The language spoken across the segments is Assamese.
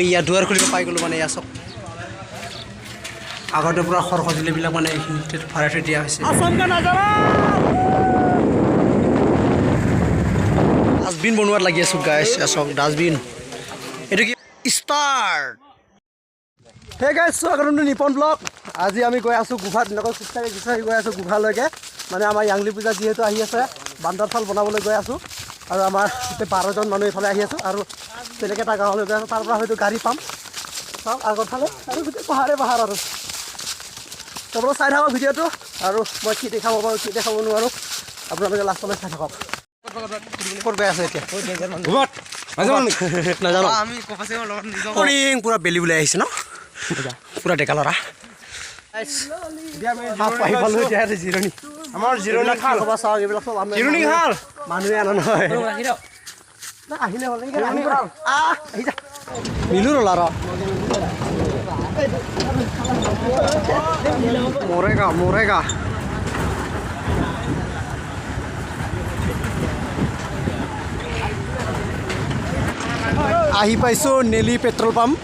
ইয়াত দুৱাৰ খুলিব পাই গ'লোঁ মানে। ইয়াত চব আগতে পূৰা খৰ সঁজুলিবিলাক মানে এইখিনিতে ভৰাই থৈ দিয়া হৈছে। ডাষ্টবিন বনোৱাত লাগি আছোঁ গাইছ। চাওক, ডাষ্টবিন এইটো কি ষ্টাৰ্ট। হে গাইছ, স্বাগতম টু নিপন ব্লগ। আজি আমি গৈ আছোঁ গুফাত, এনেকৈ খোজকাঢ়ি খোজকাঢ়ি গৈ আছোঁ গুফালৈকে। মানে আমাৰ য়াংলি পূজা যিহেতু আহি আছে, বান্দৰফাল বনাবলৈ গৈ আছোঁ। আৰু আমাৰ গোটেই 12জন মানুহ এইফালে আহি আছোঁ আৰু বেলেগ এটা গাঁৱলৈ গৈ আছোঁ। তাৰ পৰা হয়তো গাড়ী পাম। চাওক আগৰ ফালে আৰু গোটেই পাহাৰে পাহাৰ। আৰু আপোনালোক চাই থাকক ভিডিঅ'টো আৰু মই কি দেখাব পাৰোঁ, কি দেখাব নোৱাৰোঁ, আপোনালোকে লাষ্টলৈ চাই থাকক। ক'ত গৈ আছে এতিয়া? নাজানো। মৰ্ণিং। পূৰা বেলি ওলাই আহিছে ন? পূৰা ডেকা ল'ৰা আহি পালোঁ। এতিয়া জিৰণি। আমাৰ জিৰণি খাল। ক'ব চাওক, এইবিলাক চব আমি জিৰণি খাল। মানুহে আনা নহয় না, আহিলে হ'ল। আহিব, আহ আহি যা। মিলো ৰলা ৰ। মৰেগা মৰেগা। আহি পাইছোঁ নেলি পেট্ৰল পাম্প,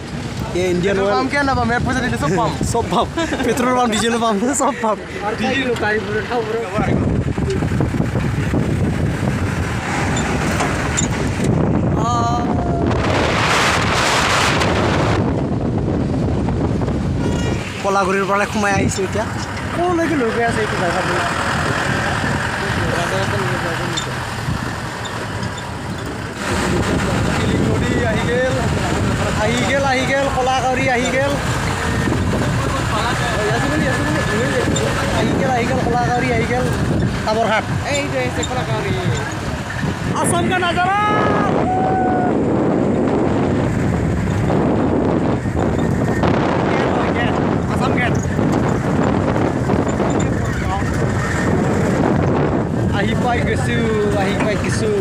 এই ইণ্ডিয়ান অইল। পাম কিয় নাপাম? ইয়াত পইচা দিলে চব পাম। চব পাম, পেট্ৰল পাম, ডিজেলো পাম, চব পাম। কলাগুৰিৰ পৰা সোমাই আহিছোঁ। এতিয়া ক'লৈকে লৈ গৈ আছে এইটো ড্ৰাইভাৰটো? নদী আহি গ'ল। আহি গ'ল, আহি গ'ল, কলাগুৰি আহি গ'ল। আহি গ'ল, আহি গ'ল, কলাগুৰি আহি গ'ল। টাবৰঘাট। এইটো আহিছে কলাকাউৰি। আসাম কা নাজাৰা। আসাম গেট আহি পাই গৈছোঁ, আহি পাই গৈছোঁ।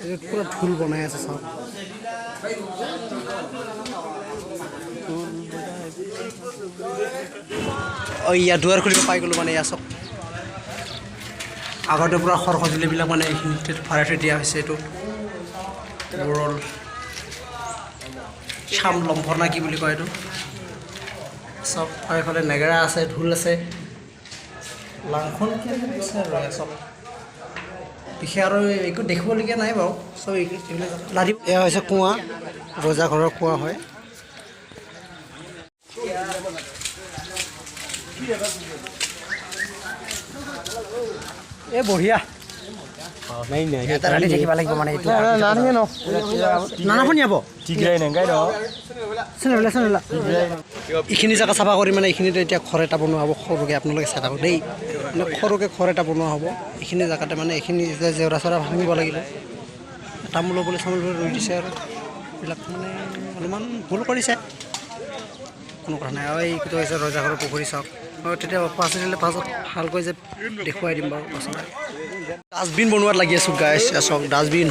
এইটোত পূৰা ঢোল বনাই আছে, চাওক। অঁ, ইয়াত দুৱাৰ খুলিব পাই গ'লোঁ মানে। ইয়াত চাওক, আগতে পূৰা খৰ সঁজুলিবিলাক মানে এইখিনিতে ভৰাই থৈ দিয়া হৈছে। এইটো বৰল চাম লম্ফৰ না কি বুলি কয় এইটো। চব আৰু এইফালে নেগেৰা আছে, ঢোল আছে, লাংখন কি আছে। আৰু ইয়াত চব বিশেষ আৰু একো দেখিবলগীয়া নাই বাৰু। চব এইবিলাক লাৰি। এয়া হৈছে কুঁৱা, ৰজা ঘৰৰ কুঁৱা হয়। এই বঢ়িয়া। এটা ৰাতি থাকিব লাগিব মানে এইটো। নানাখন যাব। চেনেলা চেনেলা। এইখিনি জেগা চাফা কৰি মানে এইখিনিতে এতিয়া ঘৰ এটা বনোৱা হ'ব সৰুকৈ। আপোনালোকে চাই থাকক দেই। মানে সৰুকৈ ঘৰ এটা বনোৱা হ'ব এইখিনি জেগাতে। মানে এইখিনি এতিয়া জেওৰা চেওৰা ভাঙিব লাগিব। তামোলৰ পুলি চামোল পুলি ৰুই দিছে আৰু এইবিলাক মানে অলপমান ভুল কৰিছে, কোনো কথা নাই। আৰু এইটো হৈছে ৰজাঘৰৰ পুখুৰী, চাওক। আৰু তেতিয়া পাছত দিলে পাছত ভালকৈ যে দেখুৱাই দিম বাৰু পাছত। ডাষ্টবিন বনোৱাত লাগি আছোঁ গাইছ। চাওক, ডাষ্টবিন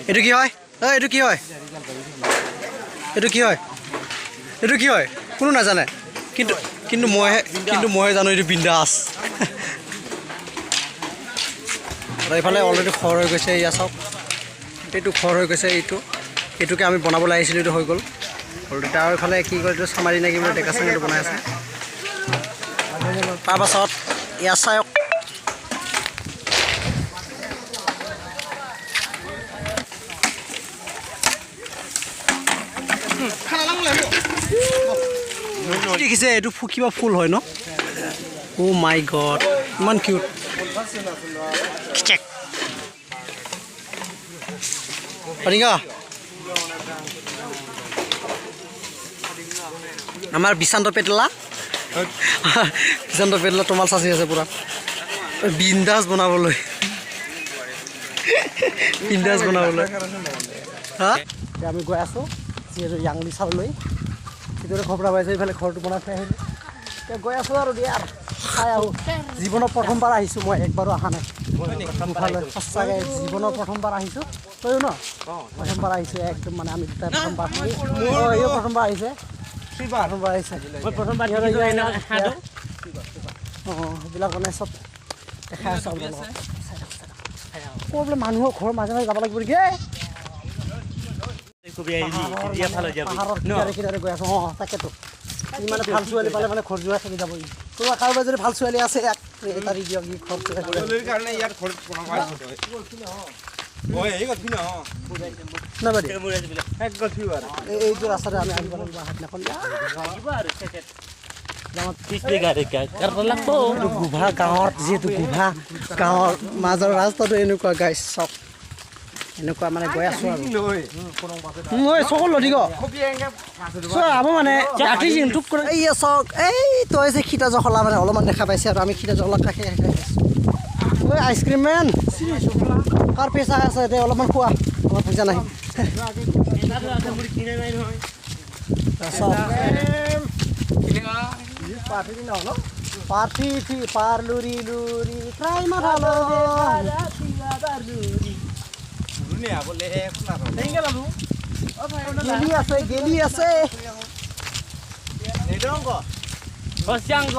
এইটো কি হয়? ঐ, এইটো কি হয়? এইটো কি হয়? এইটো কি হয়? কোনো নাজানে, কিন্তু মইহে জানো, এইটো বিন্দাছ। আৰু এইফালে অলৰেডি খৰ হৈ গৈছে। এয়া চাওক, এইটো খৰ হৈ গৈছে। এইটোকে আমি বনাবলৈ আহিছিলোঁ, এইটো হৈ গ'ল অলৰেডি। তাৰ এইফালে কি কয় এইটো, চামাৰি নে কি বুলি, ডেকা চাঙিটো বনাই আছে। তাৰপাছত এয়া চাওক। দেখিছে, এইটো কিবা ফুল হয় ন? অ' মাই গড, ইমান কিউট। চেক অৰিংগা। আমাৰ বিশান্ত পেটলা, বিশান্ত পেটলা তোমাল চাচি আছে পুৰা বিন্দাছ বনাবলৈ, বিন্দাছ বনাবলৈ। হা, এতিয়া আমি গৈ আছোঁ যিহেতু য়াংলি চাবলৈ। সেইটোৰে খবৰা পাইছোঁ, এইফালে ঘৰটো বনাই থৈ আহিলোঁ। এতিয়া গৈ আছোঁ আৰু দিয়া আৰু চাই আহোঁ। জীৱনত প্ৰথমবাৰ আহিছোঁ মই, একবাৰো অহা নাই গুফালৈ। সঁচাকৈ জীৱনৰ প্ৰথমবাৰ আহিছোঁ। তয়ো ন প্ৰথমবাৰ আহিছোঁ একদম? মানে আমি দুটাই প্ৰথমবাৰ। অঁ, এইও প্ৰথমবাৰ আহিছে। প্ৰথমবাৰ আহিছে। মই প্ৰথমবাৰ। অঁ, সেইবিলাক মানে চব দেখাই আছোঁ আপোনালোকক। চাই থাকক, চাই থাকক। ক'ৰ বোলে মানুহৰ ঘৰৰ মাজে মাজে যাব লাগিব নেকি এই? পাহাৰৰ কিনাৰে কিনাৰে গৈ আছোঁ। অঁ, তাকেতো। ই মানে ভাল ছোৱালী পালে মানে ঘৰ জোৱাই থাকি যাব ই। কোনোবা কাৰোবাৰ যদি ভাল ছোৱালী আছে, ইয়াক এটা দি দিয়ক, ই ঘৰ জোৱাই থাকিব। কাৰণে ইয়াত ঘৰত বনাব। নাই বাদি। এইটো ৰাস্তাতে আমি আহিব লাগিব সেইদিনাখন। এইটো গোভা গাঁৱত, যিহেতু গোভা গাঁৱৰ মাজৰ ৰাস্তাটো এনেকুৱা গাইছ চব এনেকুৱা মানে গৈ আছোঁ আৰু ঐ চকল নদী গ আব মানে এই চাওক, এই তই যে সীতা জখলা মানে অলপমান দেখা পাইছে আৰু আমি সীতা জখলাৰ কাষে কাষে আছোঁ। ঐ আইচক্ৰীম মেন, কাৰ পইচা আছে দে অলপমান খোৱা, আমাৰ পইচা নাই। চাওক, পাৰ্থি পাৰ লুৰি লুৰি ট্ৰাই মাথালো গেলি আছে, গেলি আছে।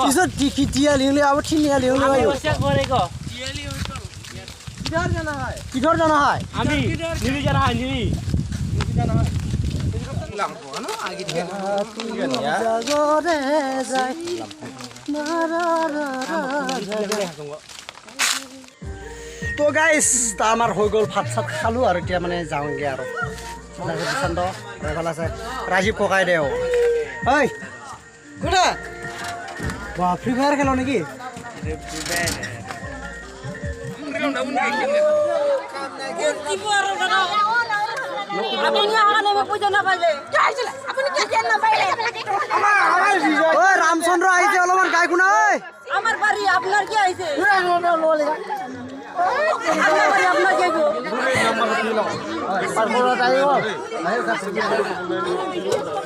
পিছত টিয়া লিংলে আব ঠিনিয়া লিংলে আয়ো। কিধৰ জানা হয়? আমি নিৰি জানা হয় নিৰি। জাগৰে যায়। তো গাইছ, আমাৰ হৈ গ'ল, ভাত চাত খালোঁ আৰু এতিয়া মানে যাওঁগৈ আৰু। দিশান্ত, এইফালে আছে ৰাজীৱ ককাইদেউ। ঐ কোনা বা ফ্ৰী ফায়াৰ খেল নেকি? ঐ ৰামচন্দ্ৰ আহিছে, অলপমান গাই শুনা ঐ। আমাৰ বাড়ি আপনাৰ কি আইছে? আপনাৰ বাড়ি আপনাৰ কি আইবো?